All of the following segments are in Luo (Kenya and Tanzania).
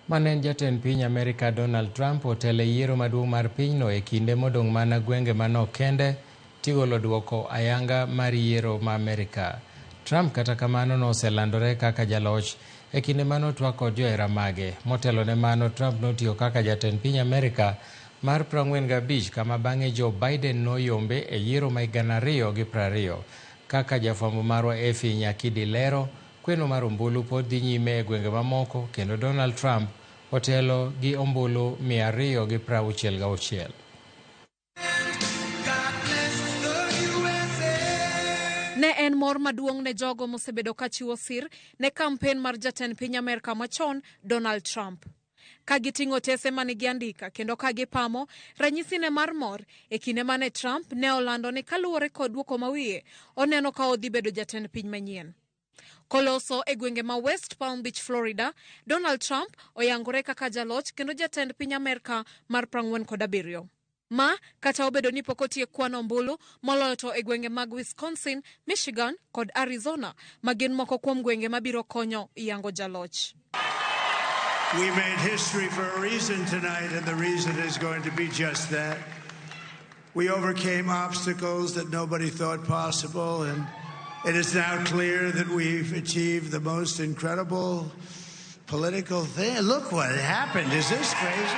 Mane en jatend piny Amerka Donald Trump otelo e yiero maduong' mar pinyno e kinde modong' mana gwenge manok kende tigolo duoko ayanga mar yiero ma Amerka. Trump kata kamano noselandore kaka jaloch e kinde mane otwak kod johera mage. Motelo ne mano, Trump notiyo kaka jatend piny Amerka mar 45 kama bang'e Joe Biden noyombe e yiero ma 2020. Kaka jafwambo marwa Effie Nyakidi lero, kweno mar ombulu pod dhi nyime e gwenge mamoko kendo Donald Trump otelo gi ombulu 266. Ne en mor maduong' ne jogo mosebedo ka chiwo sir ne kampen mar jatend piny Amerka machon Donald Trump. Ka giting'o otese ma nigi andika kendo ka gipamo ranyisine mar mor e kinde mane Trump ne olando ni kaluwore kod duoko mawiye, oneno ka odhi bedo jatend piny manyien. Koloso e gwenge ma West Palm Beach, Florida, Donald Trump oyangore kaka jaloch kendo jatend piny Amerka mar 47. Ma kata obedo ni pok otiek kwano ombulu moloyo to e gwenge mag Wisconsin, Michigan kod Arizona ma gin moko kuom gwenge mabiro konyo yango jaloch. We made history for a reason tonight, and the reason is going to be just that. We overcame obstacles that nobody thought possible, and it is now clear that we've achieved the most incredible political thing. Look what happened. Is this crazy?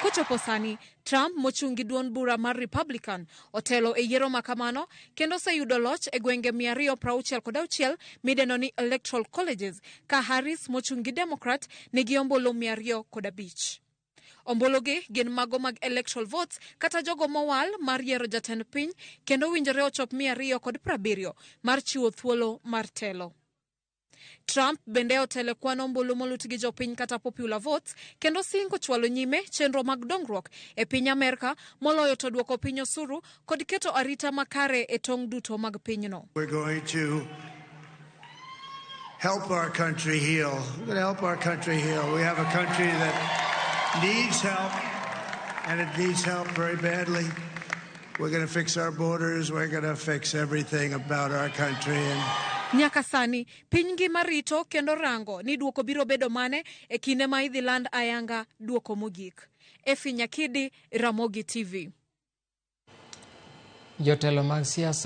Kochopo sani, Trump mochung' gi duond bura mar Republican otelo e yiero ma kamano kendo oseyudo loch e gwenge 266 midendo ni Electoral Colleges ka Harris mochung' gi Democrat nigi ombulu 205. Ombulugi gin mago mag electoral votes kata jogo mowal mar yiero jatend piny kendo winjore ochop 270 mar chiwo thuolo mar telo. Trump bende otelo e kwan ombulu molut gi jopiny kata popular votes kendo singo chwalo nyime chenro mag dongruok e piny Amerka moloyo to duoko piny osuru kod keto arita makare e tong' duto mag pinyno. We're going to help our country heal. We're going to help our country heal. We have a country that needs help, and it needs help very badly. We're going to fix our borders. We're going to fix everything about our country. And Nyaka sani, piny ngima rito kendo rango ni duoko biro bedo mane e kinde ma idhi land ayanga duoko mogik. Effie Nyakidi, Ramogi TV. Jotelo mag siasa